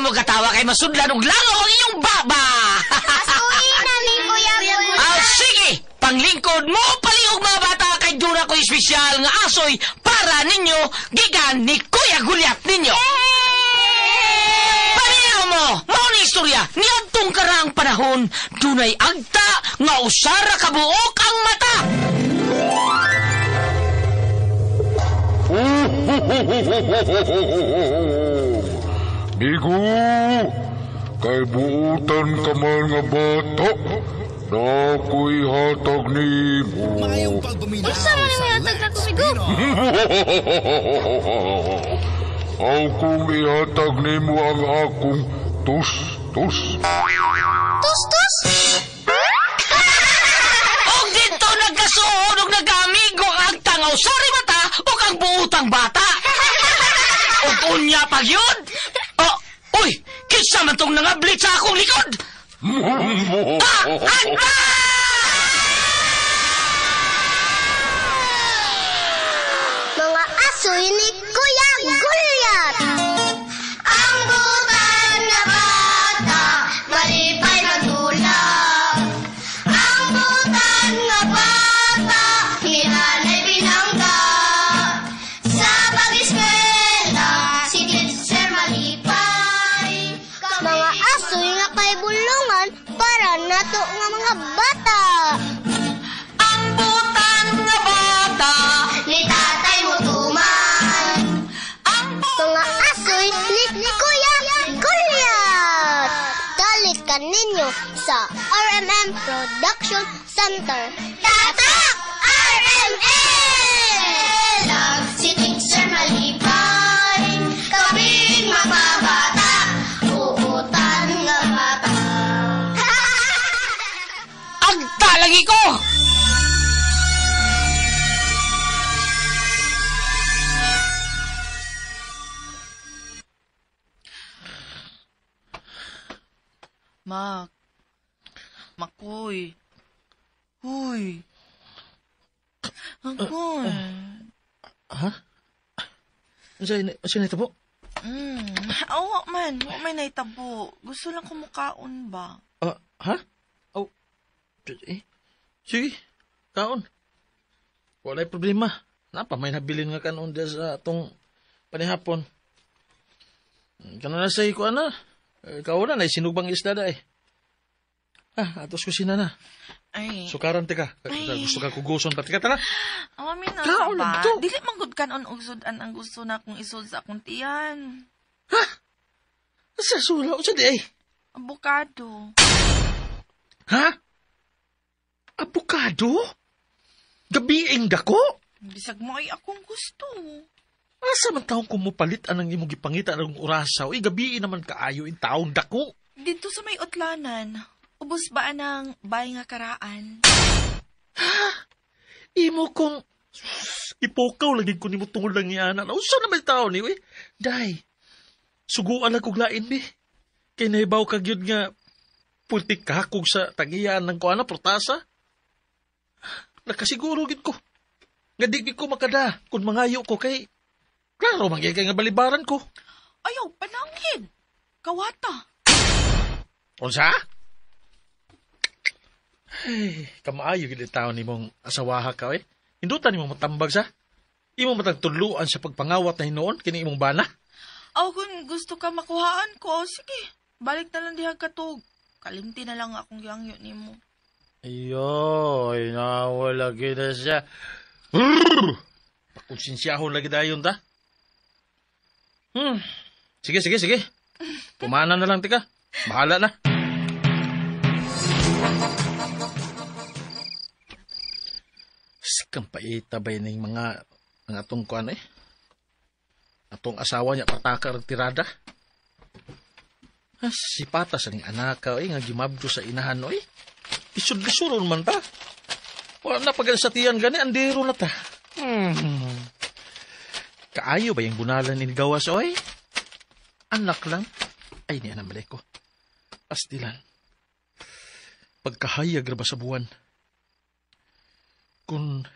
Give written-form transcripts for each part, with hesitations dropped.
na mo katawa kay masudlan og langaw ang inyong baba. Asuhin na ni Kuya Gulyat. Ah, sige, panglingkod mo palihog mga bata kay duna ko espesyal nga asoy para ninyo gikan ni Kuya Gulyat ninyo. Paminaw mo, mao ni istorya niadtong karaang panahon dunay agta nga usara ka buok ang mata. Migo, kay buutan ka man nga bata, nako'y hatag nimo. Maayong pagpaminaw Unsa man sa ang hatag Let's nako, Migo? Pinoy. Aw kung ihatag nimo ang akong tus-tus. Tus-tus! Og dito nagkasuod og nagkaamigo ang agta nga usara mata ug ang buutang bata. Og unya pag yun. Oh, uy, kinsa man tong nangablit sa akong likod? Ah, agta! Mga asoy ni Kuya Gulyat! Ang butan nga bata, malipay magdula. Ang butan nga bata, hinanay binangga. Sa pag-eskwela, si teacher malipay. Mga asoy nga kay bulungan para nato nga mga bata. Ang butan nga bata, Ni tatay mo tuman. ang Mga asoy ni Kuya Gulyat! Dalit ka ninyo sa RMM Production Center. Tatak! RMN! Si teacher malipay, kaming mga bata, uutan nga bata. Agta lagi ko! Mak. Makoy. Huy. Makoy. Ha? Unsa na ito po? Awa man. Wa may naitabo. Gusto lang kumukaon ba? Ah, ha? Oh. Eh, sige, kaon. Wala'y problema. Napa, may nabilin nga kanon dyan sa atong panihapon. Kano na sa iko, ana. Ikaw na, naisinubang isda da eh. Ah, atos kusina na. Ay. Sukaran, tika. Gusto ka kuguson pa. Tika, tara. Awa mi na Kaon ba? lang to. Dili man gud kanon og sudan ang gusto na kong isod sa akong tiyan. Sa sula, unsa di ay? Abokado. Ha? Abokado? Gabiing dako? Bisag mo ay akong gusto. Asa man taong kumupalit anang imong gipangita anang orasa? Uy, gabii naman kaayo in taong dako. Dito sa may utlanan, ubos ba ang bay nga karaan? Imo kong ipokaw lagi ko nimo tungod lang ni ana. Unsa na may tao ni uy? Day. Suguan lang kog lain bi. Kay nahibaw ka gyud nga putik kakog sa tagiyaan ng kuana protasa. Nakasiguro gid ko. Nga di gid ko makada kung mangayo ko kay klaro man gyud kay nga balibaran ko. Ayaw, pananghid. Kawata. Unsa? Ay, kamaayo gid tao nimong asawaha ka oy. Hindutan nimo matambag sa. Imo matang tudloan sa pagpangawat na hinuon kini imong bana. Aw, kung gusto ka makuhaan ko, sige. Balik na lang diha katog. Kalimti na lang akong gihangyo nimo. Ayoy, nawala gid na siya. Brrr! Pakonsensyahon lagi dayon ta. Sige, sige, sige. Pumana na lang tika. Bahala na. Sikang paita ba yun yung mga ang atong kuan eh? Atong asawa niya pataka ang tirada. Ah, sipata sa ning anak ka, eh, nga gimabdo sa inahan, oy. Isod-isuron man ta. Wala na pag sa tiyan gani, andero na ta. Kaayo ba yung bunalan ni gawas, oy? Anak lang. Ay, niya na mali ko. Pastilan. Pagkahayag ra ba sa buwan? Kung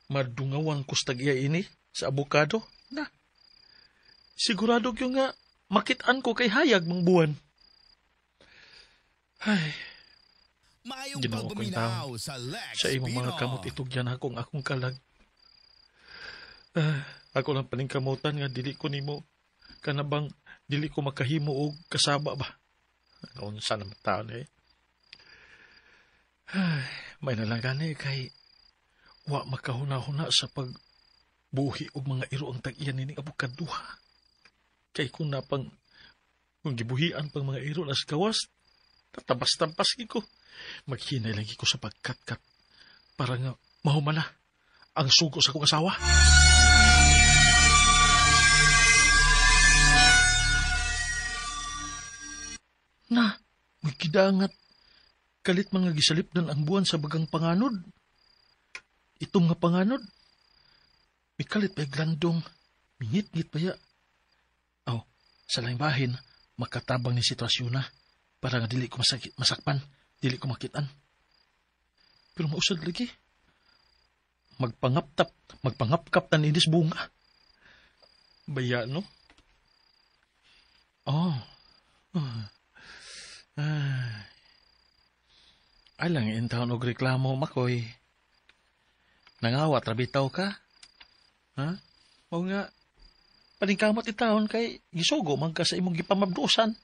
madungawan ko sa tag-iya ini sa abokado, na. Sigurado kyo nga Makitaan ko kay hayag mang buwan. Ay, Maayong Ginoo kong pagpaminaw tao. sa Lex Sa imong mga Pino. kamot itugyan akong akong kalag. Ako lang paningkamutan nga dili ko nimo kanabang dili ko makahimo og kasaba ba. Unsa naman taon eh. Ay, may nalang gani kay wa makahuna-huna sa pagbuhi og mga iro ang tag-iyan nining abokaduha. Kay kung napang kung gibuhian pang mga iro nas gawas, tatabas-tampas ko. Maghinay lang ko sa pagkatkat para nga mahumana ang sugo sa akong asawa. Na, may kidangat. Kalit man nga gisalipdan ang buwan sa bagang panganod. Itong nga panganod, may kalit pa'y glandong, mingit-ngit pa ya. Aw, sa laing bahin, makatabang ni sitwasyon na para nga dili ko masakpan, dili ko makitan. Pero mausad lagi. Magpangapkap na ninis bunga. Baya, no? Oh. Ay. Alang intaon og reklamo, Makoy. Nangawat, rabitaw ka? Ha? O nga, paningkamot itaon kay gisugo man ka sa imong gipamabdusan.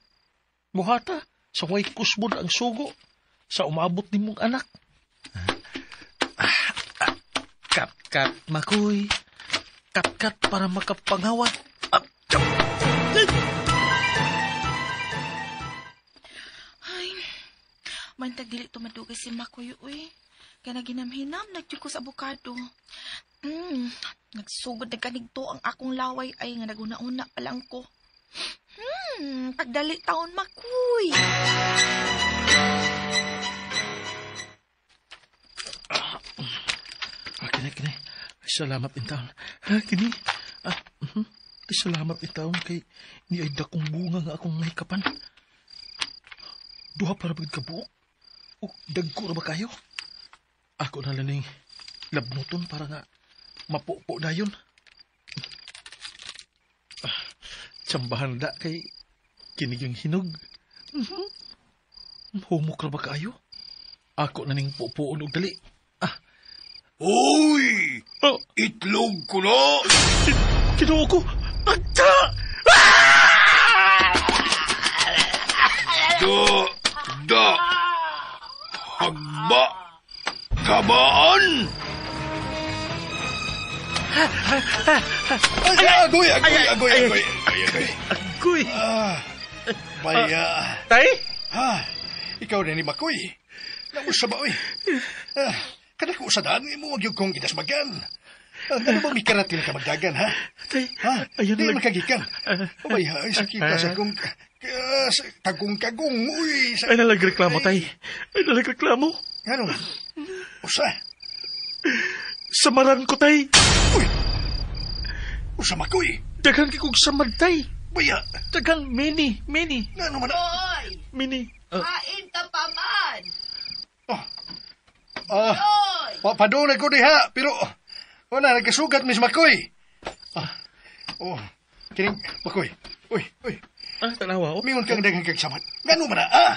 Buhata, sa way kusbod ang sugo sa umabot nimong anak. Kat-kat, Makoy. Kat-kat para makapangawat. Ay, mantag dili tumadugay si Makoy, uy. Kaya naginamhinam, nagdyud ko sa abokado. Nagsugod na ganigto ang akong laway ay nga naguna-una pa lang ko. Pagdali taon, Makoy. Kini, kini. Ay, salamat in taon. Kini. Ay, salamat in taon kay ni ay dakong bunga nga akong nahikapan. Duha para bagid kabuok. O, dagko ra ba kayo? Ako na lang ning labnuton para nga mapupo dayon. Tsambahan da kay kinigang hinog. Humok ra ba kayo? Ako na ning pupuon og dali. Uy! Oh. Itlog ko na! Kinuha ko! Agta! Da! Da! Hagba! Kabaan! Ay, agoy, agoy, agoy, agoy, agoy, agoy. Agoy! Baya. Tay? Ha, ikaw na ni Makoy. Nausa ba, oy? Kada ko sa daan, imo wag yung kong gidasmagan. Ano ba may karatil ka magdagan, ha? Tay, Ha? ayun Di lang. makagikan. Abay, ha, ay, sakita sa kong kagong-kagong, uy. Ay, nalagreklamo, tay. Ay, nalagreklamo. Ano? Usa? Samaran ko, tay. Uy! Usa, Makoy. Daghan kay kong samad, tay. Baya. Daghan, many, many. Ano man? Hoy! Many. Kain ka pa man! Oh. Hoy! Padunay ko diha, pero wala, nagkasugat, Miss Makoy. Oh, kining, Makoy. Uy, uy. Tanawa, oh. Mingon kang daghang kag samad. Ngano man na, ah?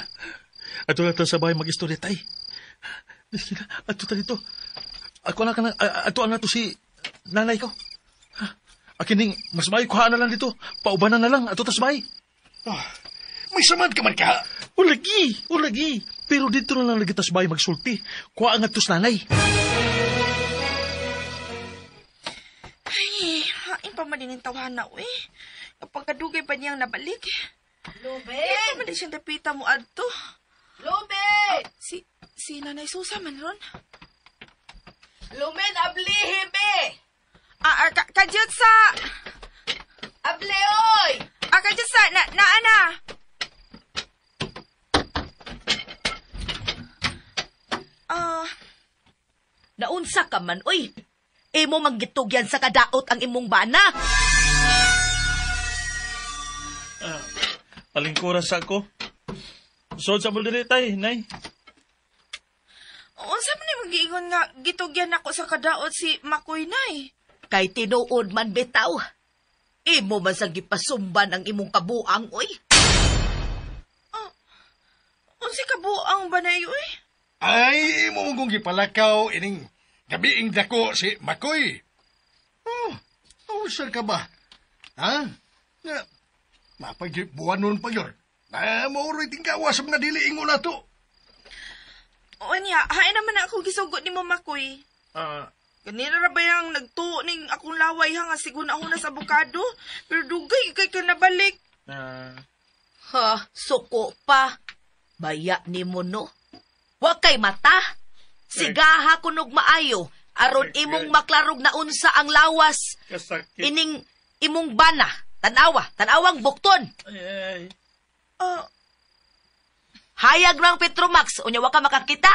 Ato na to sa bahay mag-istorya, tay. Ato ta dito. Ako na ka na, ato na to si nanay ko. Akining, mas may kuhaan na lang dito. Paubanan na lang, ato ta sa bahay. Oh, may samad ka man ka. Ulagi, ulagi. Pero dito na lang lagi ta sa bahay magsulti. Kuha ang atos nanay. Ay, hain pa man din ang tawhana, uy. Kapag kadugay pa niyang nabalik. Luben! Ay, pa man din siyang dapita mo adto. Lumen! Si Nanay Susa man ron. Lumen, ablihi, be! Kadyot sa... Abli, oy! Kadyot sa... Na, naana! Naunsa ka man, oy! Imo manggitugyan sa kadaot ang imong bana. Palingkuran sa ako. So, sa diri, tay, nay. Unsa man imong giingon nga gitugyan ako sa kadaot si Makoy, nay? Kay tinuod man bitaw. Imo man sang gipasumban ang imong kabuang, oy. Unsi kabuang ba na oy? Ay, imo mong kong gipalakaw ining gabiing dako si Makoy. Oh, usar ka ba? Ha? Na, mapagbuwan nun pa yun. Na, mauroy tingkawa sa mga dili ingon na to. Unya, hain naman na ako gisugot ni mo, Makoy. Ganina ra ba yang nagtuo ning akong laway ha nga sigun ako na sa abukado? Pero dugay kay ka nabalik. Ha, suko pa. Baya ni mo no. Wa kay mata. Sigaha kunog maayo aron imong maklarog na unsa ang lawas. Kasakit. Ining imong bana. Tanawa, tanawang bukton. Ay, ay. Hayag rang Petromax, unya wa ka makakita.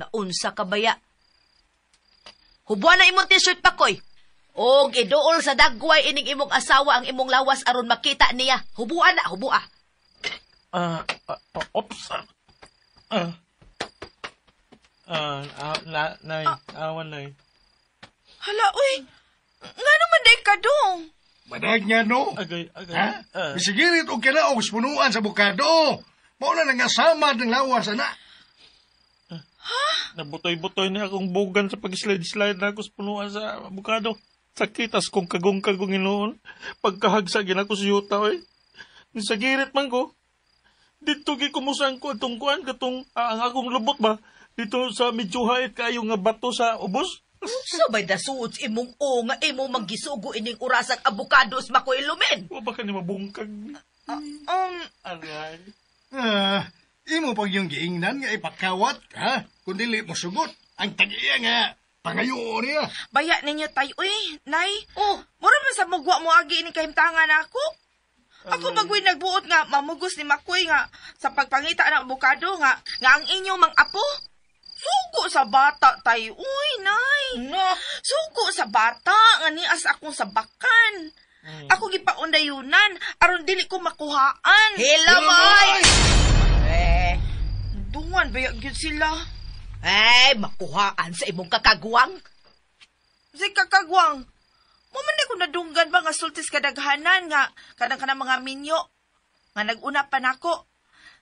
Naunsa ka baya. Hubuan na imong t-shirt pakoy. Og iduol sa dagway ining imong asawa ang imong lawas aron makita niya. Hubuan na, hubua. Ops. Nay, awan nay. Hala, uy. Nga naman day ka dong. Madag nga no. Agay, agay. Ha? Misigirit og kanaog sa punuan sa bukado. Mao na nangasamad ng lawas, ana. Nabutoy-butoy na akong bugan sa pag-slide-slide na ako sa punuan sa abukado. Sakit as kong kagong-kagong inoon. Pagkahagsa gina ko sa yuta, oy. Nisagirit man ko. Dito gikumusan ko atong kuan katong ang akong lubot ba? Dito sa medyo hait kayo nga bato sa ubos. Sabay dasuot imong o nga imo manggisugo ining urasang abokados Makoy Lumen. Wa ba ka ni mabungkag? Aray. Imo pag yung giingnan nga ipakawat, ha? Kung dili mo sugot, ang tag-iya nga, pangayo niya. Baya ninyo tayo, uy, nay. Oh, Mura man sa mugwa mo agi ini kahimtangan ako. Ako magwin nagbuot nga mamugos ni Makoy nga sa pagpangita ng abukado nga nga ang inyong mang apo. Sugo sa bata tayo, uy, nay. No. Sugo sa bata nga nias akong sabakan. Ako gipaundayunan aron dili ko makuhaan. Hello, boy. Eh, Dungan ba gyud sila? ay, makuhaan sa imong kakaguwang. Si kakagwang. Mo man ko nadunggan ba nga sultis kadaghanan nga kanang kanang mga minyo nga naguna pa nako.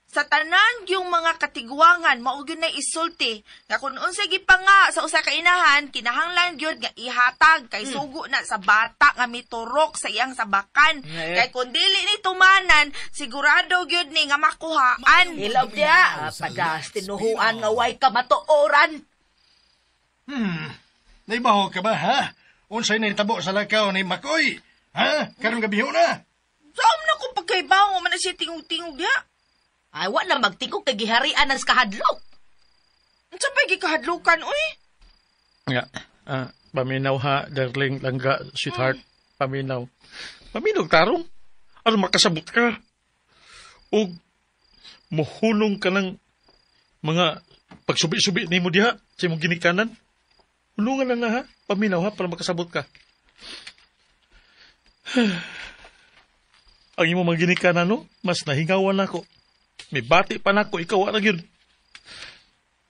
Sa tanan yung mga katigwangan mao gyud na isulti nga kun unsa gipanga sa usa ka inahan kinahanglan gyud nga ihatag kay sugo na sa bata nga miturok sa iyang sabakan. Kay kun dili ni tumanan sigurado gyud ni nga makuhaan. Hello dia. Padas tinuhuan nga way ka matuoran. Naibaho ka ba, ha? Unsay nahitabo sa lakaw ni Makoy? Ha? Karong gabi na. Saan na ko pagkaibaw man na siya tingog-tingog diha? Ay, wa na magtingog kay giharian ang kahadlok. Unsa pa gikahadlokan uy? Nga, paminaw ha, darling, langga, sweetheart. Paminaw. Paminaw, tarong. Ano makasabot ka? O muhunong ka ng mga pagsubi-subi ni mo diha sa imong ginikanan. Hulungan na na ha. Paminaw ha, para makasabot ka. Ang imong mga ginikanan, no? Mas nahingawan ako. May bati pa nako, ikaw wala gyud.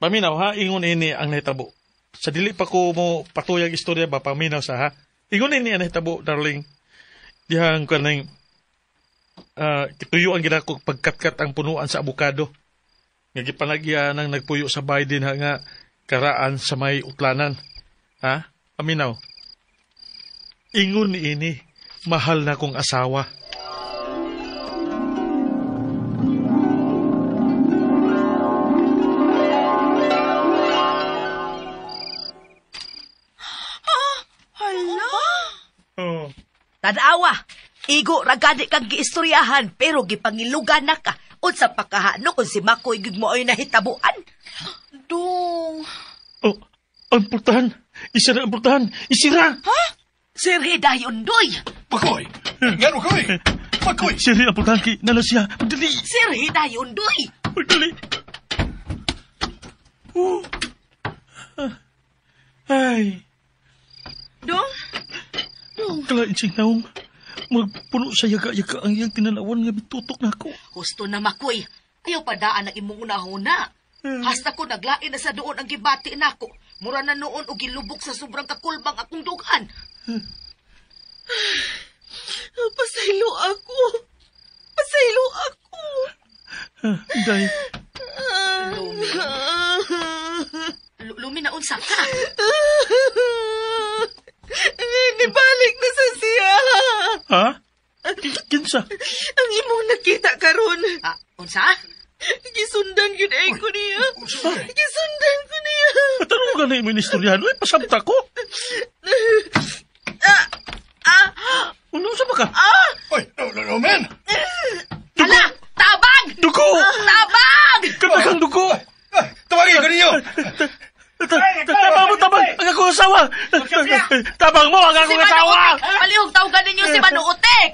Paminaw ha, ingon ini ang nahitabo. Sa dili pa ko mo patuyag istorya ba, paminaw sa ha. Ingon ini ang nahitabo, darling. Dihang kanang kituyuan gid ako pagkatkat ang punuan sa abukado. Nga gipanagya nang nagpuyo sa bahay din ha nga karaan sa may utlanan. Ha? Paminaw. Ingon ni ini, mahal na kong asawa. Hala. Oh. Tanawa, igo ragani kang giistoryahan pero gipangilugan na ka. Unsa pa kahano kung si Makoy gyud mo ay nahitabuan. Dong. Oh, ang pultahan. Isira ang pultahan. Isira! Ha? Sir Hidayon Doy! Makoy! Ngano koy? Makoy! Sir, ang pultahan kay nala siya. Magdali! Sir Hidayon Doy! Magdali! Oh. Ay, Dong? Dong. kalain siyang naong. Magpuno sa yaga-yaga ang iyang tinalawan nga bitutok na ako. Husto na Makoy. Ayaw padaan ang imong unahuna. Hasta ko naglain na sa doon ang gibati nako. Mura na noon og gilubok sa sobrang kakulbang akong dugan. Pasaylo ako. Pasaylo ako. Day. Lumi. Lumi na unsa ka? Nibalik na sa siya. Ha? Kinsa? Ang imong nakita karon. Ah, unsa? Gisundan yun ay ko niya. Gisundan ko niya. Tanong ka na imo inistoryahan. Uy, pasabta ko. Ano sa ba ka? Oy, no, man! Hala! Tabang! Dugo! Tabang! Kanakang dugo! Tawagin ko ninyo! Tabang mo, tabang! Ang akong asawa! Tabang mo, ang akong asawa! Palihog tawagan ninyo si Manuotek!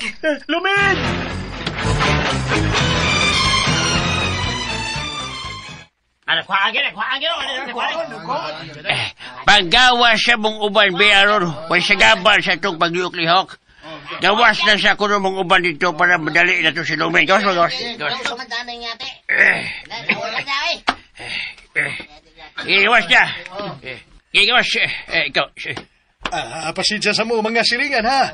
Lumin! Panggawa sa mong uban, be, aron. Way sagabal sa itong paglihok-lihok. Gawas na sa kuno mong uban dito para madali na to si Lumen. Gawas mo, gawas. Gawas. Gawas na. Gawas. Ikaw. Pasensya sa mo, mga silingan, ha?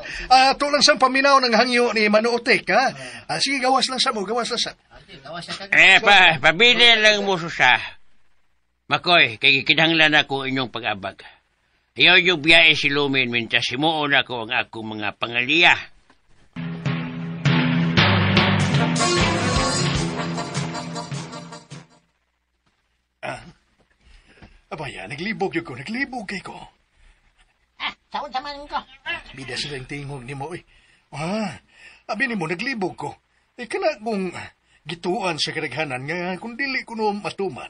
Ato lang sa paminaw ng hangyo ni Manuotek, ha? Sige, gawas lang sa mo, gawas lang sa. Pabili lang mo susa. Makoy, kay kinahanglan ako inyong pag-abag. Ayaw yung biyahe si Lumen mintas himuon ako ang akong mga pangaliya. Abaya, naglibog yun ko, naglibog kay ko. Saon sa man ko. Bida sila yung tingog ni mo, eh. Abi ni mo, naglibog ko. Eh, kana kung gituan sa kadaghanan nga kung dili ko no matuman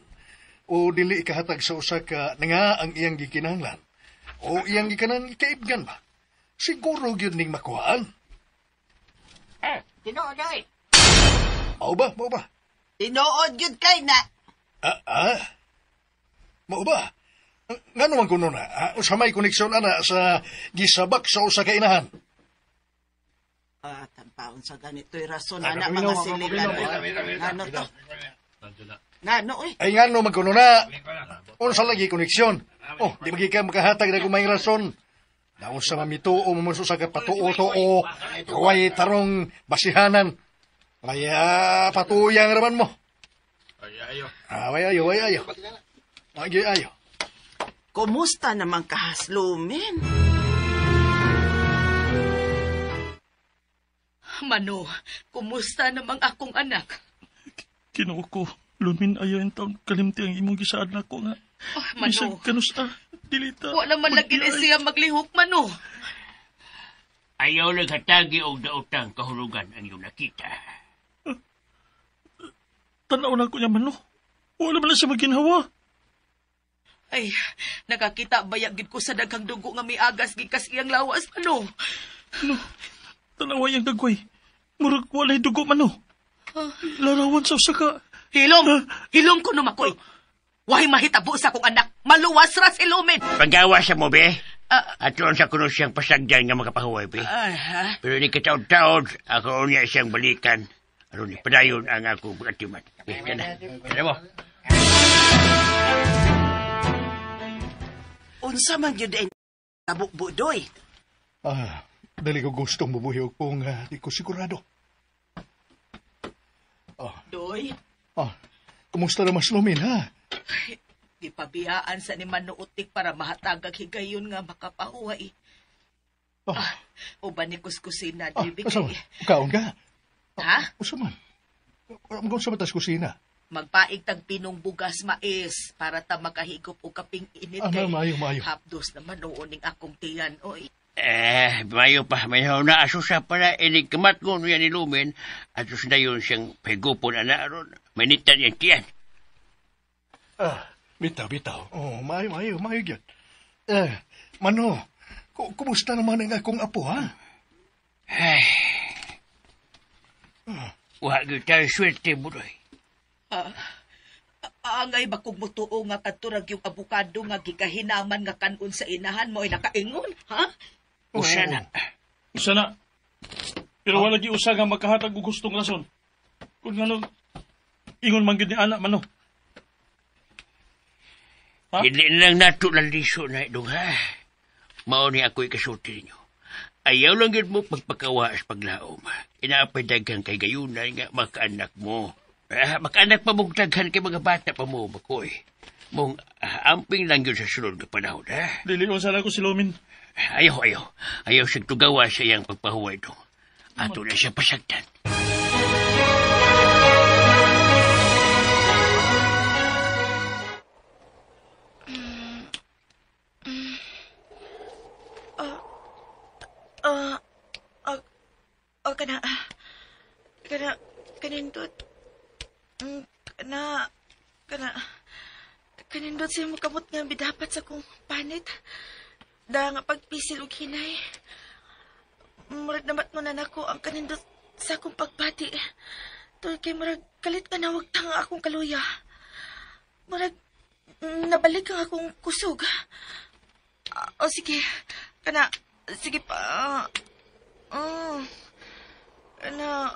o dili ikahatag sa usa ka nga ang iyang gikinahanglan o iyang gikanang ikaibgan ba, siguro gyud ning makuhaan. Tinuod oy. Mao ba? Mao ba? Tinuod gyud kay na. Mao ba? Ngano man kuno na? Usa may koneksyon ana sa gisabak sa usa ka inahan. Tampaon sa ganito'y rason ana mga silingan. Ngano to? Ngano oy? Ay ngano man kuno na? Unsa lagi koneksyon? Oh, di magi ka makahatag na kumayng rason. Naon sa mamituo mo sa ka patuo-tuo, way tarong basihanan. Kaya patuyang raman mo. Ay, ayo. Way ayo, way ayo. Ay, ayo. Kumusta naman kahaslumin? Mano, kumusta namang akong anak? Kinuo ko, Lumin, ayaw yung taon kalimti ang imong gisaad na ko nga. Oh, Mano. Bisag kanus dilita. Wala man lagi na siya maglihok, Mano. Ayaw naghatagi og daotang kahulugan ang iyong nakita. Tanaw na ko niya, Mano. Wala man lang siya maginhawa. Ay, nakakita bayag gid ko sa daghang dugo nga miagas gikas iyang lawas, Mano. Ano? Tanawa yung dagway. Murag walay dugo, Mano. Larawan sa usa ka. Hilom! Hilom ko numakoy. Wahi mahitabo sa akong anak. Maluwas ra si Lumen. Panggawa sa mo, be. At sa kuno siyang pasagdan nga makapahuway, be. Pero ni kataod-taod, ako niya siyang balikan. Aron padayon ang akong pagatiman. Be, kana. Kana mo. Unsa man gyud ay nabukbudoy? Dali ko gustong mabuhi og kung di ko sigurado. Doy, Kumusta na mas Lumin, ha? gipabiyaan sa ni Manuotik para mahatagag higayon nga makapahuway. Uban ni kuskusina, Dibi. Asa man? Kaon ka? Ha? Usa man? Kung sa matas kusina? Magpaig tag pinong bugas mais para ta makahigop og kaping init kay. Maayo, maayo. Hapdos naman noon ning akong tiyan, oy. Mayo pa, may na asusa para inig kamat ko niya ni Lumen at na yun siyang pahigupon ana aron. Manitan niyang tiyan. Bitaw, bitaw. Oh, maayo, maayo, maayo gyud. Mano, kumusta naman ang akong apo, ha? Ay. Wa gyud tayo swerte, budoy. Angay ba kung mutuo nga kadturag yung abukado nga gikahinaman nga kanon sa inahan mo ay nakaingon, ha? Usa na. Usa na. Pero wala gi usa nga makahatag og gustong rason. Kung ngano, ingon man gyud ni anak mano. Ha? Hindi na lang nato laliso na idong, ha? Mao ni ako'y kasulti ninyo. Ayaw lang yun mo pagpakawa sa paglaom. Inaapay daghan kay gayunan nga makaanak mo. Makaanak pa mong daghan kay mga bata pa mo, Makoy. Mong amping lang yun sa sunod na panahon, ha? Dili ko sana ko si Lumin. Ayaw, ayaw. Ayaw siyang tugawa sa iyang pagpahuway dong. Ato na siya pasagdan. Kana, kana, kanindot. Kana, kana, kanindot siya makamot nga bidapat sa kong panit. Da nga pagpisil og hinay. Murag namat mo na nako ang kanindot sa akong pagbati. Tuloy kay murag kalit nga nawag tanga akong kaluya. Murag nabalik ang akong kusog. O sige, kana, sige pa. Kana,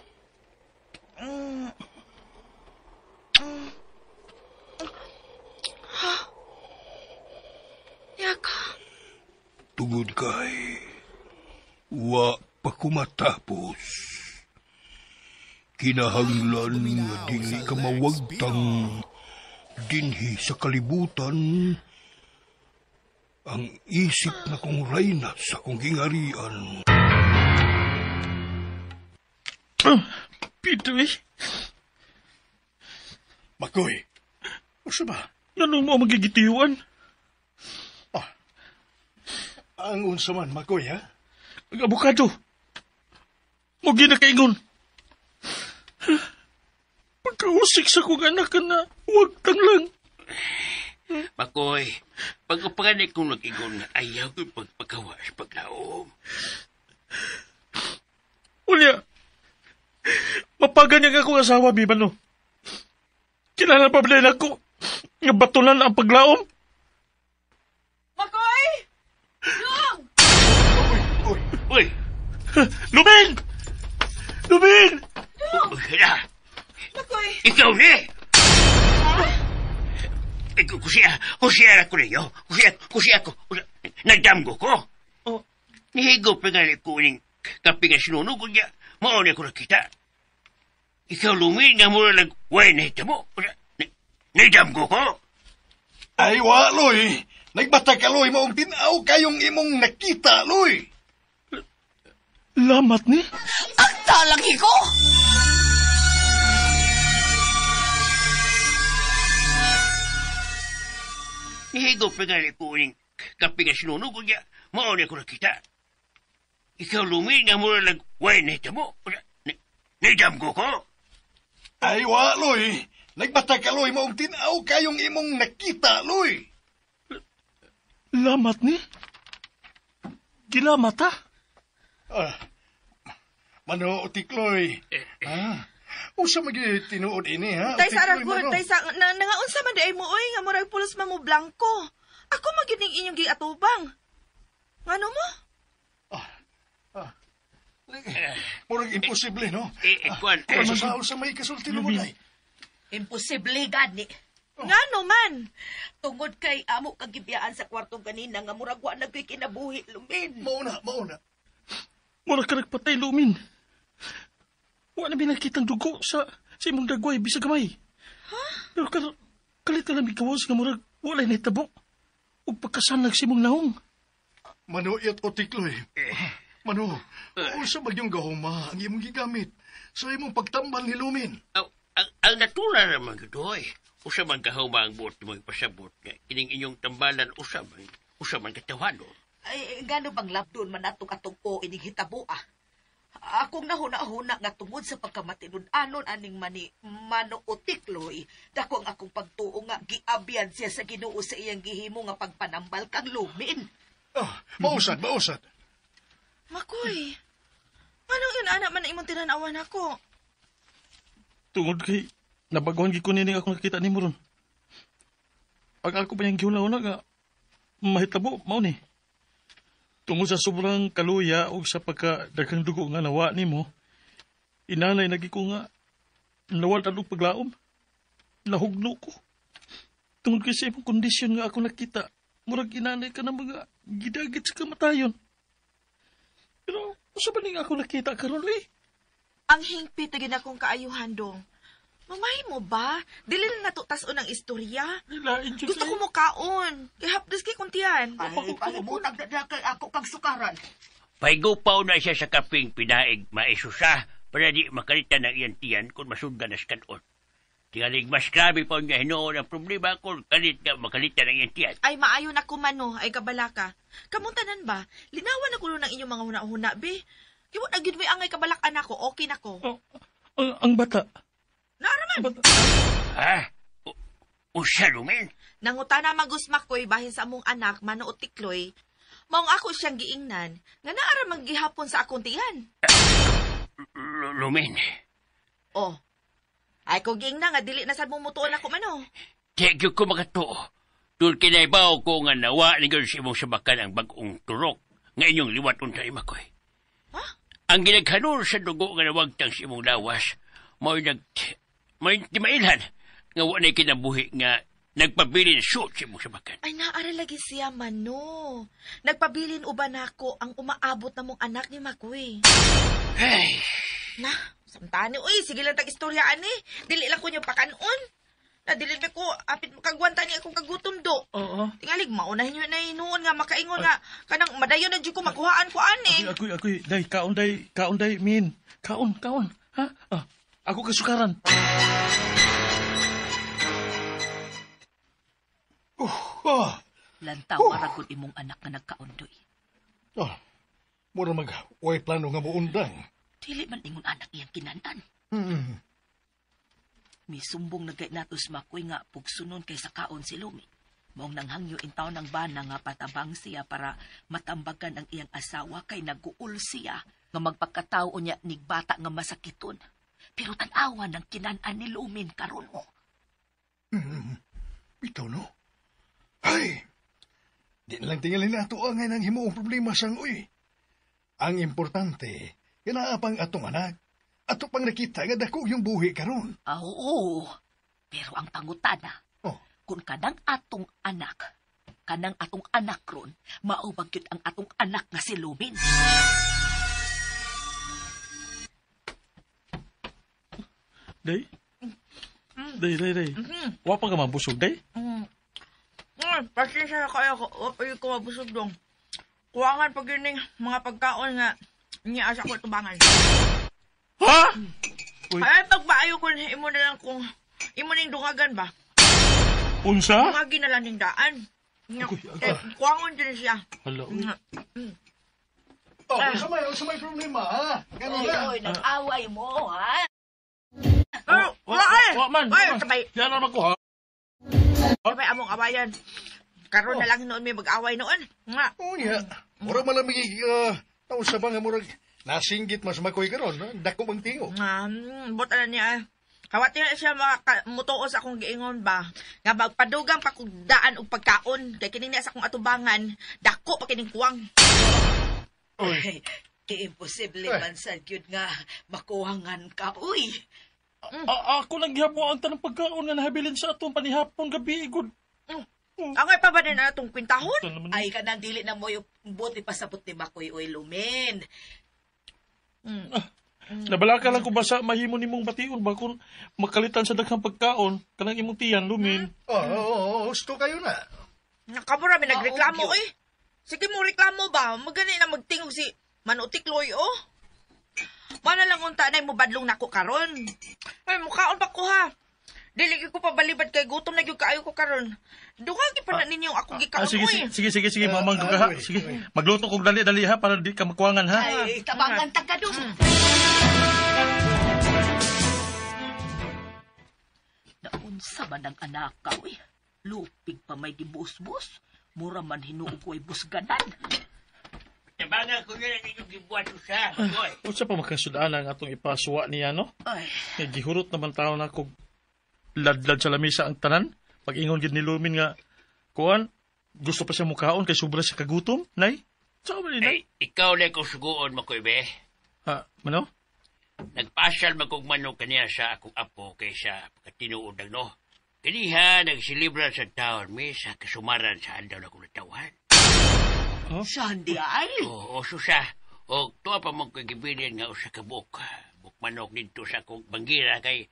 Ha? Yaka. Tungod kay, wa pa kumatapos. Kinahanglan nga dili ka mawagtang dinhi sa kalibutan ang isip na kong reyna sa kong gingarian. Pito eh. Makoy, usa ba? Nanong mo magigitiwan? Ang unsa man, Makoy, ha? Ang abogado. Mugi na kaingon. Pagkausik sa kong anak na, huwag tang lang. Makoy, pag-upaganay kong nag-ingon, ayaw ko'y pagpagawa sa paglaom. Unya, mapaganyan akong asawa, Bibano. Kilala pa ba ako nga batunan ang paglaom? Makoy! Dong! Uy! Uy! Lumin! Lumin! Dong! Uy, Makoy! Ikaw ni! Ikaw, kusiya ako ninyo. Kusiya ako. Nagdamgo ko. Oh. Nihigop na nga ko ning kape nga sinunog niya. Mauna ko nakita. Ikaw, Lumin, nga mura lang, way na ito mo. Nagdamgo ko. Ay, wa, Loy. Nagbata ka, Loy. Maong tinaw kayong imong nakita, Loy. Lamat ni? Ang talagi ko! Nihigop na nga ko ning kape nga sinunog niya. Mauna ko nakita. Ikaw, Lumin, nga mura lang, way na ito mo. Nagdamgo ko. Ay, wa, Loy. Nagbata ka, Loy. Maong tinaw kayong imong nakita, Loy. Lamat ni? Gilamat, ha? Mano, Tikloy. Usa magi tinuod ini, ha? Tay sa aragod, tay sa... Nangaunsa man di ay mo, oy, nga murag pulos man mo blanko. Ako magining inyong giatubang. Ngano mo? Murag imposible, no? Kwan, Kung sa may kasulti mo, day. Imposible, gani. Ngano man? Tungod kay amo kagibiyaan sa kwarto ganina nga murag wa nagko'y kinabuhi, Lumin. Mauna, mauna. Murag ka nagpatay, Lumin. Wa na binakitang dugo sa imong dagway, bisag gamay. Huh? Pero kalit na lang ikawas nga murag walay nahitabo. Ug pagkasanag sa imong naong. Mano, iyat o Tikloy. Mano, unsa ba yung gahoma ang imong gigamit sa imong pagtambal ni Lumin? Ang natural naman gito, eh. Usa man gahoma ang buot mo ipasabot nga kining inyong tambalan usa man katawano. Ay, ngano bang labdon man natong atong o ining hitabo, ah? Akong nahuna-huna nga tungod sa pagkamatinud-anon aning mani Mano o Tikloy, dako ang akong pagtuo nga giabyan siya sa Ginoo sa iyang gihimo nga pagpanambal kang Lumin. Mausad, mausad. Makoy, anong yun anak man imong tinanawan ako? Tungod kay nabaguhan gid ko nining akong nakita nimo ron. Ang ako pa niyang gihuna-huna nga mahitabo mao ni. Tungod sa sobrang kaluya o sa pagkadaghang dugo nga nawa nimo, inanay nagi ko nga nawal og paglaom. Nahugno ko. Tungod kay sa imong kondisyon nga ako nakita, murag inanay ka ng mga gidagit sa kamatayon. Pero, usa ba ning ako nakita karon eh? Ang hingpit na gid akong kaayuhan dong. Mamahi mo ba? Dili na nato tas-on ang istorya. Lain jud. Gusto ko mo kaon. Kay hapdos kay kuntian. Ay, palibutag na kay ako kag sukaran. Paigupaw na siya sa kaping pinaig maisusa para di makalitan ang iyang tiyan kung masugdan na sa kanon. Tingalig mas grabe pa niya hinuon ang problema kung kalit nga makalitan ang iyang tiyan. Ay maayo na kumano, ay kabalaka. Kamuntanan ba? Linawan na kuno ng inyong mga huna-huna, be. Kaya na gyud may angay kabalakan ako, okay na ko. Oh, ang bata. Naaraman. Ha? Usa lumin? Nangutana magusmak ko'y bahin sa among anak, manuot tikloy. Maong ako siyang giingnan, nga naara maggihapon sa akong tiyan. Lumin. Oh. Ay ko giingnan nga dili na sad mo mutuon ako mano. Di gyud ko makatuo. Tul kinaibaw ko nga nawa ni gyud sa imong sabakan ang bag-ong turok nga inyong liwat unta imakoy. Ha? Ang ginaghanor sa dugo nga nawagtang sa imong lawas, mao'y timailhan nga wa na'y kinabuhi nga nagpabilin suot sa imong sabakan. Ay naara lagi siya mano. Nagpabilin uban nako ang umaabot na mong anak ni Makoy. Ay, Na, samtani uy, sige lang tag istorya ani. Dili lang ko niyo pakanon. Na dili ba ko apit makagwanta ni akong kagutom do. Oo. Tingalig maunahin niyo na hinuon nga makaingon nga kanang madayon na jud ko makuhaan ko ani. Ako'y, day, kaon day, min. Kaon, ha? Ah, ako kasukaran. Lantaw aragod imong anak nga nagkaondoy. Oh, mura mag way plano nga muundang. Dili man ingon anak iyang kinanan. Misumbong na gay natos Makoy nga pugsunon kay sa kaon si Lumi. Maong nanghangyo in taon ang bana nga patabang siya para matambagan ang iyang asawa kay naguol siya nga magpagkatao niya nigbata nga masakiton. Pero tan-awa ng kinan-an ni Lumin karon mo. Bitaw no? Ay! Di na lang tingalin na ato ang ang himuong problema sang uy. Ang importante, ganaa pang atong anak. Ato pang nakita nga dako yung buhi karon. Ah, oo. Pero ang pangutana, Oh. kung kanang atong anak, ron, mao ba gyud ang atong anak nga si Lumin? Day? Day. Wa pa ka mabusog, day? Pasensya na kayo ko. Wa pa ko mabusog dong. Kuwangan pag yun mga pagkaon nga niya asa ko tubangan. Ha? Uy. Ay, pagpaayo ko imo na lang kung imo ning dungagan ba? Unsa? Dungagin na lang ning daan. Nga, Agoy, agoy. eh, kuwangon din siya. Hala, uy. Oh, unsa may problema, ha? Ganun na. Oy, nag-away mo, ha? Pero, wala eh. Wa man. Ay, sabay, Yan naman ko, ha? sabay among awayan. Karon na lang noon may mag-away noon. Nga. Oh, yeah. Mura malamig, unsa ba nga murag nasinggit mas makoy karon, no? Dako bang tingo. Nga, buta na niya. Kawat niya siya mutuo sa akong giingon ba. Nga magpadugang pa kog daan og pagkaon. Kay kini niya sa akong atubangan, dako pa kining kuwang. Ay, imposible man sa gyud nga makuhangan ka, uy. Ako lang gihapon ang tanang pagkaon nga nahabilin sa atong panihapon gabi, igod. Angay pa ba din na atong kwintahon? Ay, kanang dili na mo yung buti pasabot ni Makoy, uy, Lumin. Nabalaka lang ko basa mahimo nimong bation ba kung makalitan sa daghang pagkaon kanang imong tiyan Lumin. Oh, husto kayo na. Nakabura may nagreklamo Oo, eh. Sige mo reklamo ba? Magani na magtingog si Manutikloy oh. Mana lang unta na mo badlong nako karon. Ay mukaon pa ko ha. Dili gyud ko pabalibad kay gutom na gyud kaayo ko karon. Dungagi pa na ninyo akong gikaon Sige, oy. sige, mamang ka ha. Sige, magluto kog dali-dali ha para di ka makuwangan ha. Ay, tabangan ta ka dun. Naunsa man ang anak ka, uy. Lupig pa may gibus-bus. Mura man hinuog ko ay busganan. Tabangan ko na lang inyong gibuhat usa. Oy. Unsa pa makasudaan ang atong ipasuwa niya no? Ay, Kay gihurot naman tao na kog ladlad sa lamisa ang tanan. Pag ingon gid ni Lumin nga kuan, gusto pa siya mukaon kay sobra siya kagutom, nay. Sa man ni nay? Ay, ikaw lang kong suguon, Makoy, be. Ha, mano? Nagpasal magkong manok kaniya sa akong apo kaysa pagkatinuod lang, no? Kaniha, nagsilibra sa taon, mi, sa kasumaran sa andaw na kong natawan. Saan di ay? Oo, susa. O tuwa pa mong kagibilin nga usa ka buok. Bukmanok dito sa akong banggira kay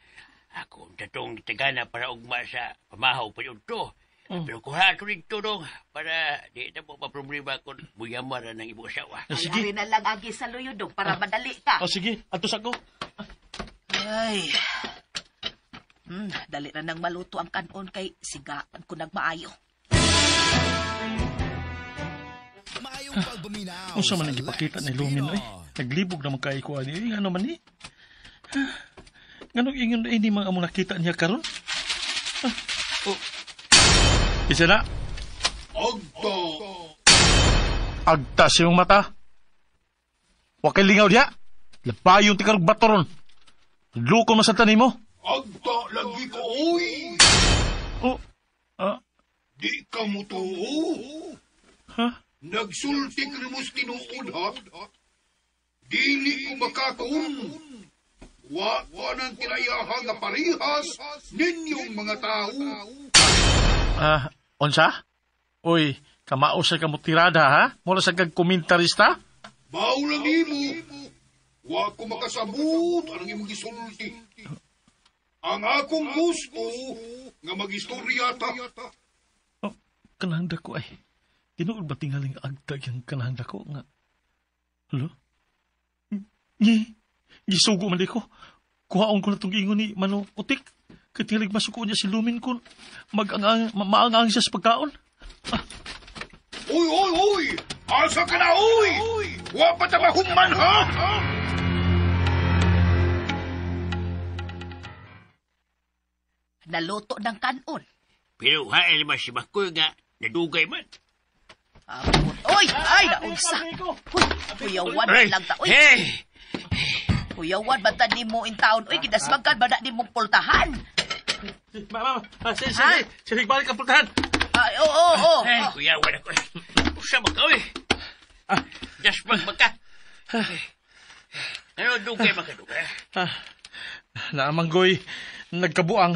ako ang tatong tagana para ugma sa pamahaw pa yun to. Pero kuha ito dito dong para di na mo maproblema kung muyamara ng imong asawa. Ah, sige. Ay, na lang agi sa luyo dong para madali ka. O sige, ato sa ko. Ay. Dali na nang maluto ang kanon kay sigaan ko nagmaayo. Unsa man ang gipakita ni Lumin oy? Naglibog naman kay ko ani. Ano man ni? Nganong ingon ini mga among nakita niya karon? Oh. Isa na. Agta! Agta sa iyong mata. Wa kay lingaw diha. Labayon ti karog batoron. Lukon mo sa tanim mo. Agta lagi ko, oy! Oh. Ah, Di ka mo tuo. ha? Nagsulti ka mo sa tinuod, ha? Dili ko makakaon. Wa ko nang kinayaha nga parihas ninyong mga tao. Ah, unsa? Uy, kamao sa kamo tirada ha? Mula sa kag komentarista? Bao lang nimo. Wa ko makasabot anong imong gisulti. Ang akong gusto nga magistorya ta. Oh, kanahang dako ay. Tinuod ba tingaling agtag yung kanahang dako nga? Halo? Ngi, gisugo man di ko. Kuhaon ko na itong ingon ni Mano Utik. Kay tingaling masuko niya si Lumin kun maangang siya sa pagkaon. Uy, uy, uy! Asa ka na, uy! Wa pa ta mahumman, ha? Naluto ng kanon. Pero hail man si Makoy nga nadugay man. Abot. Oy, ay naunsa. Uy, kuyawan Ay, lang ta. Uy, hey! kuyawan ba ta nimo in taon? Uy, gidasmagan ba na nimong pultahan? Ma, ma, sige, sige. Sige, balik ang pultahan. Ay, oo, oo, oo. Ay, kuyawan ako. Usa man ka, uy. Dasmag ba ka? Ano, dugay man ka, dugay? Ah, naamanggoy, nagkabuang.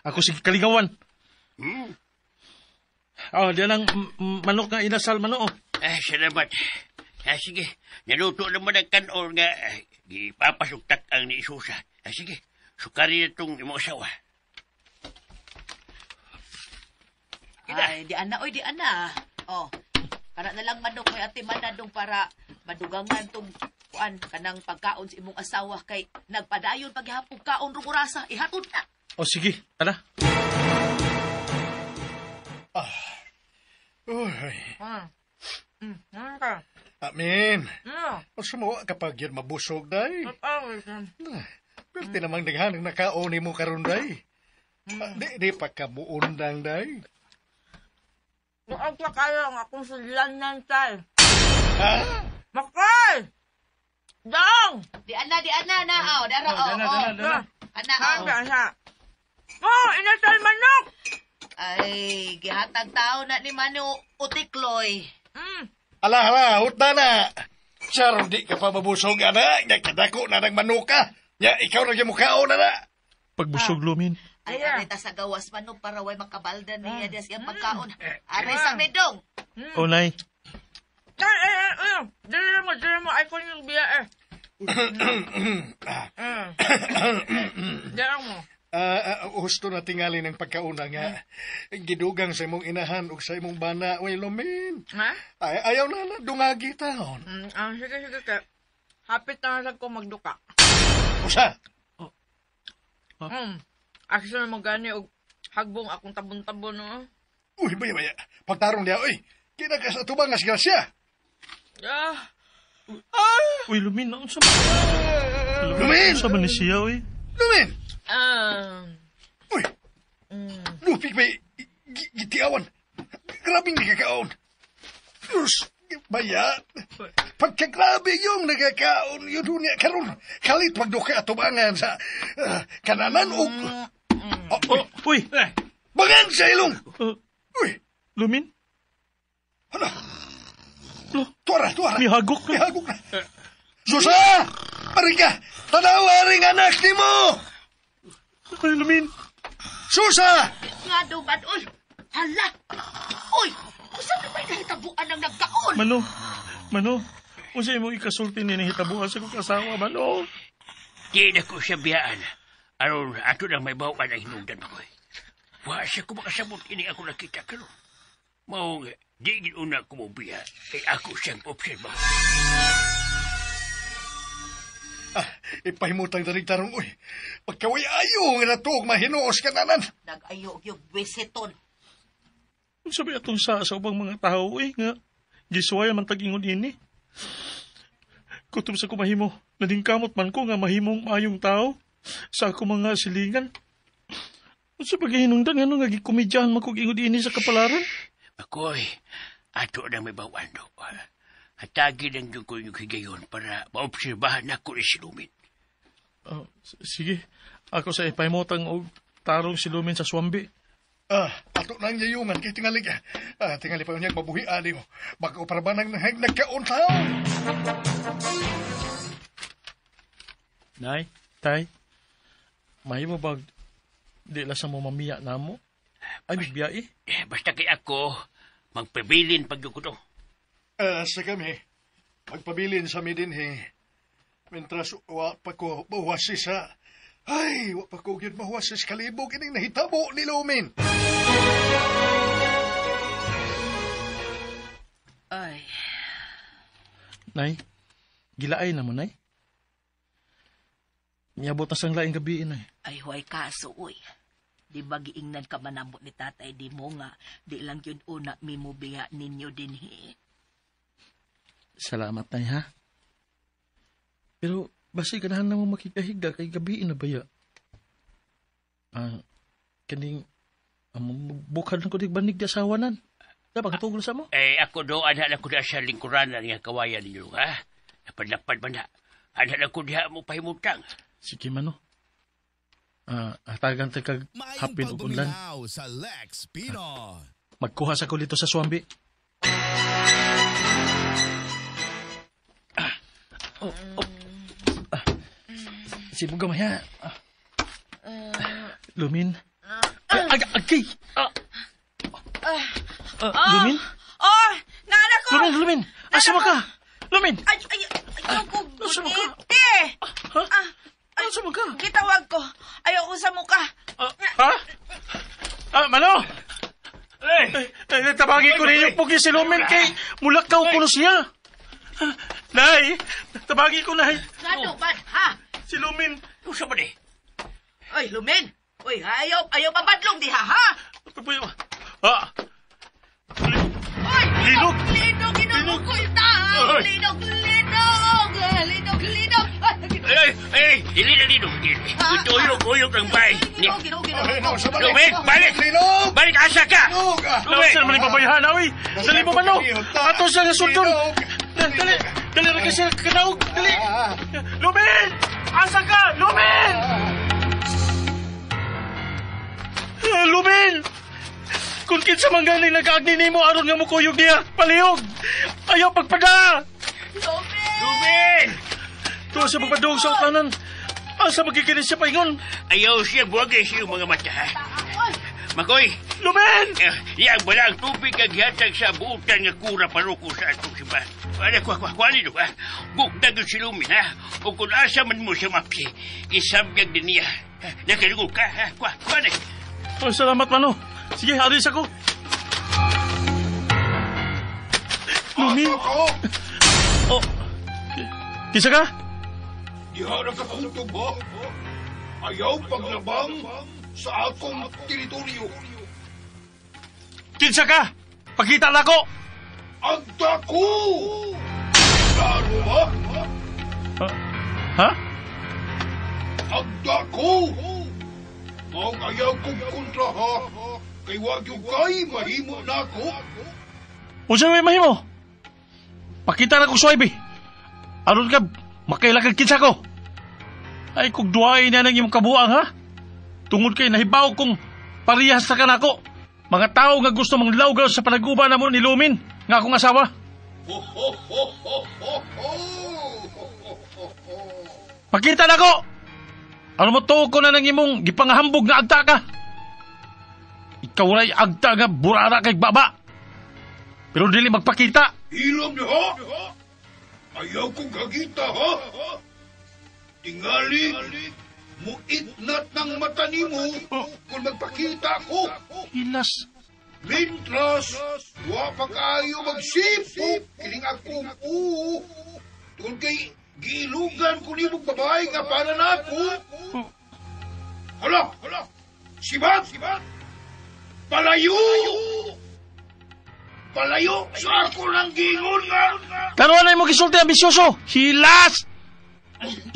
Ako si Kalingawan. Oh, diyan ang manok nga inasal mano. Oh. Ay, salamat. Ah, sige, naluto naman ang kanon nga gipapasugtak ang ni Isusa. Ah, sige, sukari na itong imong asawa. Ay, di ana, oy, di ana. Oh. Kana na lang manok may ate manadong para madugangan tong kuan kanang pagkaon sa imong asawa kay nagpadayon paghapon kaon rong orasa ihatod na. Oh, sige, tara. Uy. Amin. Unsa mo kapag yan mabusog, day? Perti namang daghan ang nakaon nimo karon day. Di pa ka muundang, day. Muog pa kayo ang akong sudlanan, tay. Ha? Makay! Dong! Di ana, na oh, dara oh. Dana, dana. Ana oh. Ana, Oh, inasal manok! Ay, gihatag tao na ni Mano Utikloy. Ala, ala, hutna na. Char, di ka pa mabusog, ana. Nya, kadako na ng manuka. Nya, ikaw na yung mukhaon, ana. Pagbusog, Lumin. Ay, aray ta sa gawas mano para way makabalda niya diya siyang pagkaon. Aray sa medong. Oh, nay. Ay, ay, ay, ay. Dili mo. Ay, ko yung biya eh. Dili mo. Husto na tingali ng pagkauna nga. Gidugang sa imong inahan ug sa imong bana, way Lumin. Ha? Ay, ayaw na na, dungagi taon. Sige, sige. Hapit na lang ko magduka. Usa? Aksa na magani og hagbong akong tabon-tabon, no? Uy, baya, baya. Pagtarong niya, uy. Kinaka sa tubang nga siya. Ah. Uy, Lumin, unsa man? Lumin! Unsa man ni siya, uy? Lumin! Uy! Lupik may gitiawan. Grabing nagkakaon. Diyos, baya. Pagkagrabe yung nagkakaon, yun doon niya karon. Kalit pagduka at tubangan sa kananan o... Oh, Oh, uy! Bangan sa ilong! Uy! Lumin? Ano? Lo, Tuara, tuara. Mihagok na. Mihagok na. Susa! Aring ka! Tanawa ring anak ni mo! Ay, Lumin! Susa! Nga duman, uy! Hala! Uy! Usa na ba'y nahitabuan ang nagkaon? Mano, Mano, Unsa imong ikasulti ni nahitabuan sa kong asawa, Manong? Di na ko siya biyaan. Aron ato nang may bawaan ang hinungdan, Makoy. Wa siya ko makasabot ini ako nakita karon. Mao nga, di gid una ko mobiya kay ako siyang obserba. Ah, ipahimutang danig tarong, uy. Pagkaway ayo nga natuog mahinuos kananan. Nag-ayo og yung bwisiton. Unsa ba atong sa ubang mga tao, eh, nga gisuway man tag-ingon ini. Kutob sa kumahimo, nadingkamot man ko nga mahimong maayong tao sa ako mga silingan. Unsa ba gihinungdan ngano nga gikomedyahan man kog ingon ini sa kapalaran? Makoy, ato nang may bawaan do. Hatagi lang yung ko inyong higayon para maobserbahan ako ni si Lumin. Oh, sige, ako sa ipahimutang og tarong si Lumin sa Swambi. Ah, ato nang yayungan kay tingali ka. Ah, tingali pa unyag mabuhi ali mo. Baka para ba nang nagkaon tao? Nay, tay, mahimo ba di la sa mo mamiya namo? Ay, bigbiya eh. Basta kay ako, magpabilin pag ko to. Sa kami, magpabilin sa mi dinhi. Mentras wa pa ko mahuwasis ha. Ay, wa pa ko gyud mahuwasis kalibog ining nahitabo ni Lumin. Ay, Nay, gilaay na mo, Nay. Niabot na sang laing gabi, Nay. Ay huway kaso, uy. Di ba giingnan ka manamot ni tatay di mo nga, di lang yun una mimubiya ninyo dinhi. Salamat, Nay, ha? Pero, basi ganahan na mo makikahiga kay gabi na baya. Ah, kaning, bukad lang ko di banig di asawanan. Dapat katugol sa mo? Eh, ako do, anha na ko na sa lingkuranan nga kawayan ninyo, ha? Lapad-lapad man na. Anha na ko diha mo pahimutang. Sige, mano. Ah, hatagan ta kag hapin ug unlan. Sa Lex Pino. Magkuha sa kulito sa Swambi. Sibog gamay ha. Lumin. Agay! Lumin? Oh, naanak ko! Lumin, Lumin! Asa mo ka? Lumin! Ay, ay, ayaw ko Asa mo ka? guniti. Ha? Ah, ay, Asa mo ka? Gitawag ko. Ayaw ko sa muka. Ha? Ah, Mano! Ay, ay, tabagin ko ninyo pugi si Lumin kay mulakaw ko na siya. Nay! Tabagin ko, Nay. Ano ba, ha? Si Lumin. Usa ba ni? Ay, Lumin! Uy, ayaw, ayaw mabadlong diha, ha? Ah! Uy! Linog! Linog! Linog! Kulta! Ay! Linog! Linog! Linog! Linog! Ay, ay, dili na dito. Tuyok, uyok ang bay. Ginog, ginog, ginog. Ay, no, sa balik. Lumin, balik! Linog! Balik, asa ka! Linog! Ah, Lumin! Saan man ipabayhan, awi? Dali mo, Mano! Ato siya nga sundon! Dali! Dali ra kasi kanaog! Dali! Lumin! Asa ka? Lumin! Lumin! Kung kinsa man gani nag-aagni nimo aron nga mukuyog niya, palihog! Ayaw pagpada! Lumin! Lumin! Tuwa siya magpadung sa utanan. Asa magikinis siya paingon? Ayaw siya buwagay siya mga mata, ha? Makoy! Lumin! Iyang bala ang tubig kag gihatag sa buutan nga kura paroko sa atong simbahan. Ano, kuha, kuha, kuha nito, ha? Gugdag si Lumin, ha? O kung asa man mo siya mapsi, isabgag din niya. Nakalugog ka, ha? Kuha, kuha na. Oh, salamat, Mano. Sige, alis ako. Lumin! Ako! Oh! Kisa ka? Diha na ka kutob, ha? Ayaw paglabang sa akong teritoryo. Kinsa ka? Pakita na ko! Agta ko! Klaro ba? Ha? Agta ko! Maong ayaw kong kontra, ha? Kay wag yung kay, mahimo na ako. Unsa may mahimo? Pakita na ko suwaybi. Aron ka, makailakag kinsa ko. Ay, kung duwain na ng imong kabuang, ha? Tungod kay nahibaw kong parehas na ka nako. Mga tao nga gusto manglawgaw sa panaguba na mo ni Lumin, nga akong asawa. Ho, ho, ho, ho, ho, ho! Pakita na ko! Ano mo tuo ko na ng imong gipangahambog nga agta ka? Ikaw ray agta nga burara kay baba. Pero dili magpakita. Hilom niyo, ha? Ayaw kong gagita, ha? Tingali, muitnat ng mata nimo kung magpakita ko. Hilas. Mintras, wa pa kaayo magsipok kining akong oo. Tungod kay giilugan ko nimo babae nga para nako. Hala! Sibat! Palayo! Palayo sa ako ng gingon nga! Karon ay mo gisulti ambisyoso. Hilas!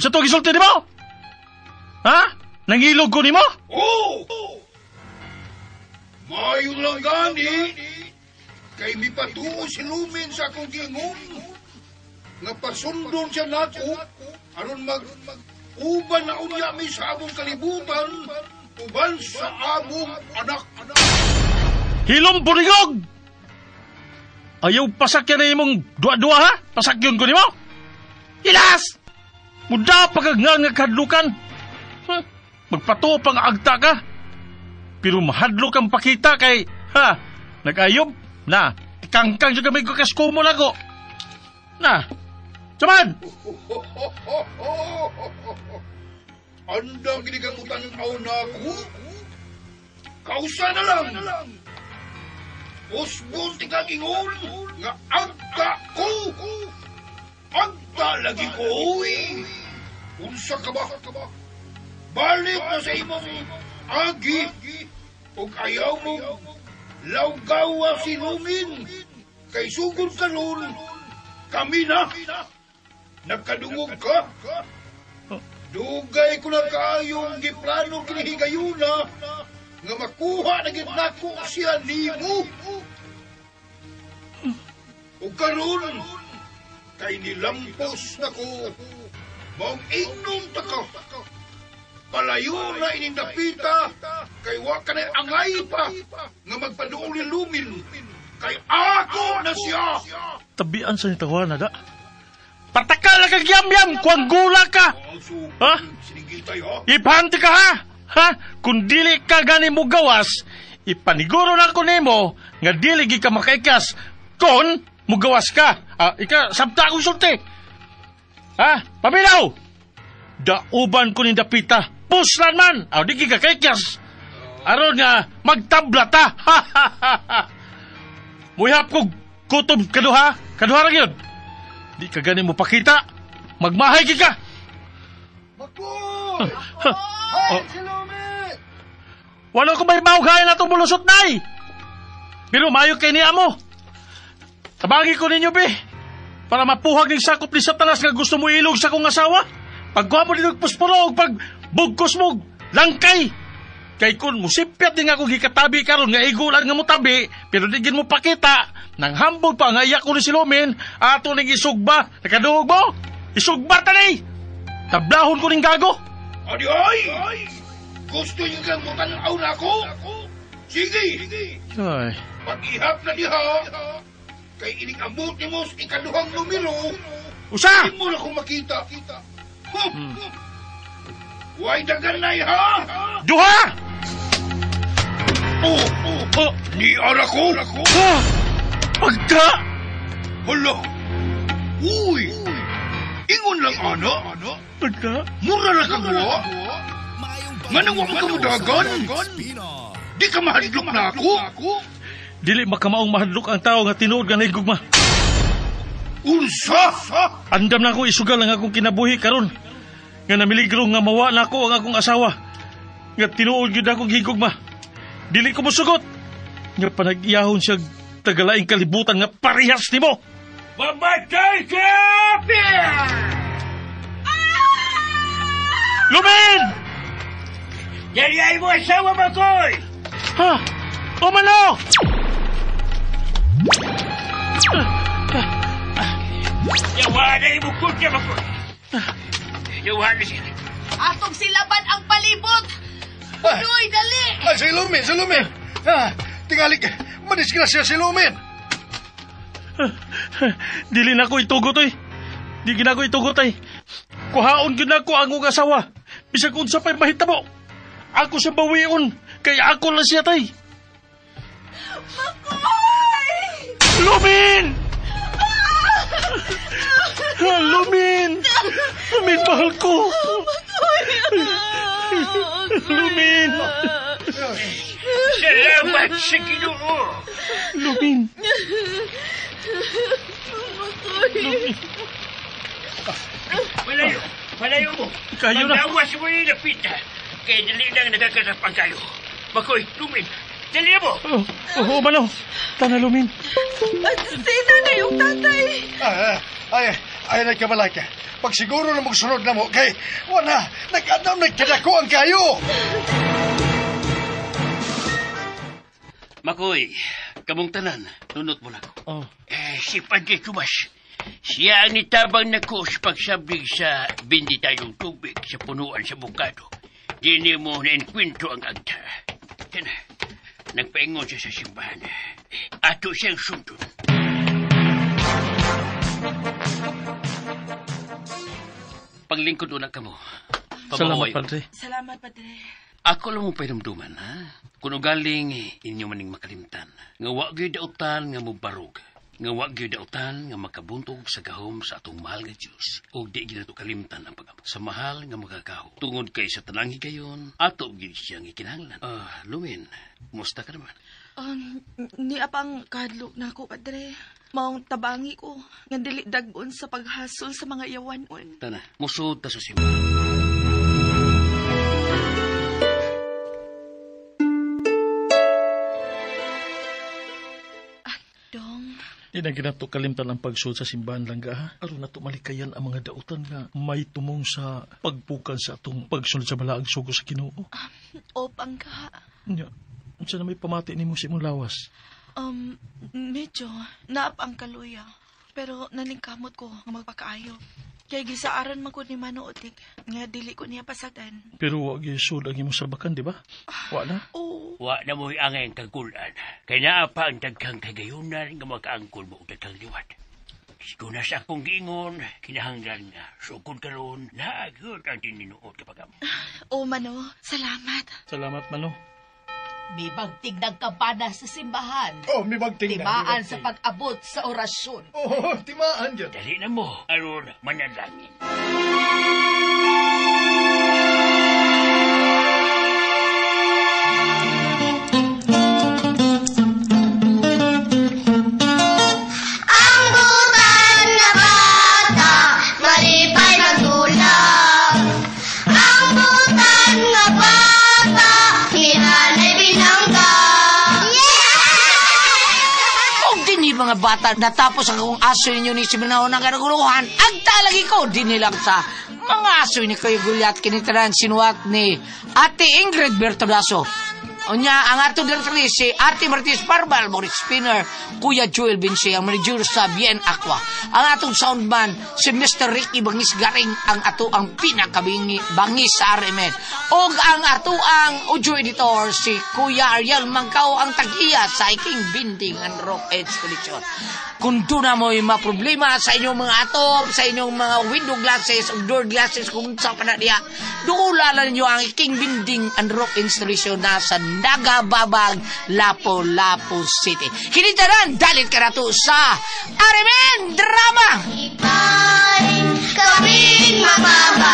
Sa to gisulti nimo? Ha? Nangilog ko nimo? Oh! Mayo lang gani, kay mipatuo si Lumen sa akong gingon. Nga pasundon siya nako, aron mag uban na unya mi sa among kalibutan, uban sa among anak. Hilom burigog! Ayaw pasakyan na imong duwa-duwa ha? Pasakyon ko nimo? Hilas! Muda pa kag nga kadlukan. Ha? Magpatuo pang agta ka. Pero mahadlok ang pakita kay, ha, nag-ayob, na, kangkang siya kami kaskomo na ko. Na, saman! Andang ginigamutan ng na ako. Kausa na lang. Usbon ti kang ingon nga agta ko. Agta lagi ko, uy. Unsa ka ba? Balik na sa imong agi ug ayaw mo lawgawa si Lumin. Kay sugod karon kami na. Nagkadungog ka. Dugay ko na kaayong giplano kinihigayuna nga makuha na gid nako siya nimo. Ug karon kay nilampos nako maong ingnon ta ka. Palayo na ining dapita kay wa ka na angay pa nga magpaduol ni Lumin kay ako na siya. Tabian sa nitawa na da. Pataka na kag yam-yam, kuang gula ka. Ha? Ipante ka ha? Ha? Kung dili ka gani mo gawas, ipaniguro na ko nimo nga dili gi ka makaikas kon mugawas ka. Ah, ika, sabta akong sulti. Ha? Paminaw! Dauban ko ni dapita. Puslan man! Aw, di ka kaikas. Aron nga, magtabla ta. Ha, ha, ha, ha. Muhap ko kutob kaduha. Kaduha ra gyud. Di ka gani mo pakita. Magmahay gi ka. Makoy! Ay, si Lumen! Wala ko may maughayan na itong bulusot, nay! Pero mayo kay niya mo. Tabagi ko ninyo, be. Para mapuhag ning sakop ni Satanas nga gusto mo ilog sa kong asawa. Pagkuha mo dito puspuro, pag bugkos mo, langkay. Kay kun musipyat din ako gikatabi karon nga igulan nga mo tabi, pero di gin mo pakita. Nang hambog pa nga iyak ko ni si Lumin, ato ning isugba. Nakaduhog mo? Isugba tani! Tablahon ko ning gago. Adi ay! Gusto niyo kang mutanaw na ako? Sige! Ay. Pag-ihap na diha, kay ining amot ni mo sa ikaduhang numero, Usa! Hindi mo na kong makita. Huh! Way dagan na ha! Duha! Oh! Oh! Ni ara ko! Oh! Pagka! Hala! Uy! Ingon lang ana! Pagka? Mura na kang wa! Nganong wa mo kamudagan? Di ka mahadlok na ako? Dili makamaong mahadlok ang tao nga tinuod nga nahigugma. Unsa? Andam na akong isugal ang akong kinabuhi karon. Nga namiligro nga mawa na ako ang akong asawa. Nga tinuod gyud akong higugma. Dili ko mosugot. Nga panag-iyahon siya tagalaing kalibutan nga parehas nimo. Mamatay ka! Lumen! Dali ay mo asawa, Makoy! Ha? O mano! Yawa na imo kutya, Makoy! Yawa na siya. Atong silaban ang palibot! Uy, dali! Ay, si Lumen, si Lumen! Ah, tingali, madisgrasya si Lumen! Dili na ko itugot, oy. Di gina ko itugot, ay. Kuhaon gyud nako ang akong asawa. Bisag unsa pa'y mahitabo. Ako siya bawion, kay ako lang siya, tay. Makoy! Lumen! Lumin! Lumin, mahal ko! Lumin! Salamat sa Ginoo. Lumin! Makoy. Palayo, palayo mo. Kayo na. Pagdawas mo yung lapita. Kaya dali lang nagkakasapang kayo. Makoy, Lumin, dali na mo. Oh, oh, Mano. Tana, Lumin. Si nanay yung tatay. Ay, ay, nagkabalaka. Pagsiguro na magsunod na mo, kay wala, nag-anam, nagkadako ang kayo. Makoy, kamong tanan, nunot mo na ko. Oh. Eh, si Padre Tomas, siya ang nitabang nako sa pagsablig sa bindi tayong tubig sa punuan sa bukado. Dini mo na enkwento ang agta. Tana, nagpaingon siya sa simbahan. Ato siyang sundon. Paglingkod una ka mo. Salamat, Padre. Salamat, Padre. Ako lang mo pahinumduman, ha? Kung ugaling inyo maning makalimtan, nga wa gyud dautan nga mubarog, nga wa gyud dautan nga makabuntog sa gahom sa atong mahal nga Dios, ug di gyud nato kalimtan ang pag sa mahal nga makakaho. Tungod kay sa tanang higayon, ato gyud siyang ikinahanglan. Lumin, kumusta ka naman? Niya pang kahadlok na ako, Padre. Maong tabangi ko, nga dili dag-on sa paghasol sa mga yawanon. Tana, musod ta sa simbahan. Dong, Di na ginato kalimtan ang pagsud sa simbahan lang ha. Aron nato malikayan ang mga dautan nga may tumong sa pagpukan sa atong pagsunod sa balaang sugo sa Ginoo. Opang ka. Nya, unsa na may pamati nimo sa imong lawas? Medyo naap ang kaluya. Pero naningkamot ko nga magpakaayo. Kay gisaaran man ko ni Mano Otik nga dili ko niya pasagdan. Pero wa gyud sud ang imong sabakan, di ba? Wa na. Oo. Wa na mo'y angay ang kagulan. Kay naa pa ang daghang kagayunan nga makaangkol mo og daghang liwat. Siguna sa akong giingon, kinahanglan nga sugod karon naagod ang tinuod kapag amo. O Mano, salamat. Salamat, Mano. Mibagtig nagkabana sa simbahan. Oh, mibagtig na. Timaan sa pag-abot sa orasyon. Oh, timaan yun. Dali na mo, aron manalangin. Ang butan na bata, malipay magdulap. Ang butan na bata, hinanay binangga. Og dinhi mga bata, natapos ang akong aso ninyo ni Siminaw ng karaguluhan, ang talagi ko, dinhi lang sa mga aso ni Kuya Gulyat, kinitaran sinuwat ni Ate Ingrid Bertodaso. Unya, ang ato directrice si Ate Martis Parval, Maurice Spinner, Kuya Joel Vinci, ang manager sa Bien Aqua. Ang atong soundman, si Mr. Ricky Bangis Garing, ang ato ang pinakabingi bangis sa RMN. Og ang ato ang audio editor, si Kuya Ariel Mangkao, ang tag-iya sa iking Binding and Rock Edge Collection. Kung doon na mo'y maproblema sa inyong mga atop, sa inyong mga window glasses o door glasses, kung sa panadiya, duula ninyo ang iking Binding and Rock Installation na sa Nagababag, Lapu-Lapu City. Kinitaran, dalit ka na to sa RMN Drama! Ipay, kaming mababa.